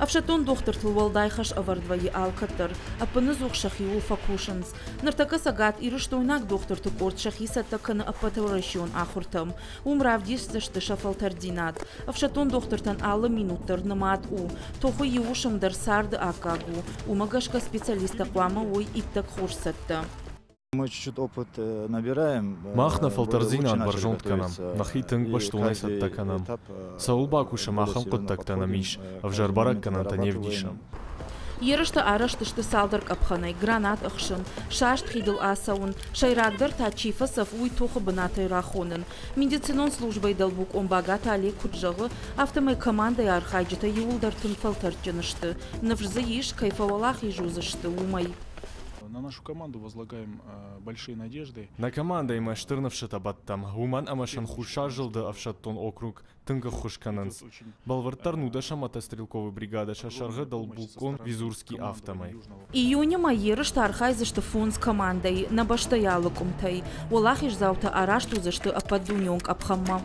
Ӕфсӕддон дохтыртыл уӕлдай хӕс ӕвӕрд вӕййы алкӕддӕр, ӕппыныдзух сӕхиуыл фӕкусынц. Ныртӕккӕ Цӕгат Ирыстойнаг дохтырты къорд сӕхи цӕттӕ кӕны ӕппӕтуӕрӕсеон ахуыртӕм. Уым равдисдзысты сӕ фӕлтӕрддзинад. Ӕфсӕддон дохтыртӕн алы минут дӕр нымад у. Тохы иу уысм дӕр царды аккаг у. Уымӕ гӕсгӕ специалисттӕ хъуамӕ уой иттӕг хорз цӕттӕ. Мы чуть-чуть опыт набираем. Мах нӕ фӕлтӕрдзинад бӕрзонд кӕнӕм, нӕхи тынг бӕстонӕй цӕттӕ кӕнӕм. Цӕуыл бакусӕм, ахӕм хъуыддӕгтӕ нӕм ис, ӕвзӕр бӕрӕггӕнӕнтӕ не вдисӕм. Ерыстӕ арӕзт сты цалдӕр къӕпхӕнӕй: гранат ӕхсын, саст хидыл ацӕуын, сӕйрагдӕр та чи фӕцӕф, уый тохы бынатӕй рахонын. Медицинон службӕйы дӕлбулкъон Багаты Олег куыд зӕгъы, афтӕмӕй командӕйы архайджытӕ иууылдӕр тынг фӕлтӕрдджын сты. Ныфс дзы ис, кӕй фӕуӕлахиз уыдзысты, уымӕй. На нашу команду возлагаем большие надежды. Нӕ командӕимӕ стыр ныфсытӕ бӕттӕм, уымӕн ӕмӕ сын Хуссар зылды ӕфсӕддон округ тынг ӕххуыс кӕнынц. Бӕлвырддӕр нудӕсӕм мотострелковой бригадӕ сӕ сӕргъы дӕлбулкъон Визурский афтӕмӕй. Июны мӕй ерысты архайдзысты фондз командӕйы нӕ бӕстӕйы алы къуымтӕй. Уӕлахиздзаутӕ араст уыдзысты ӕппӕтдунеон къӕпхӕнмӕ.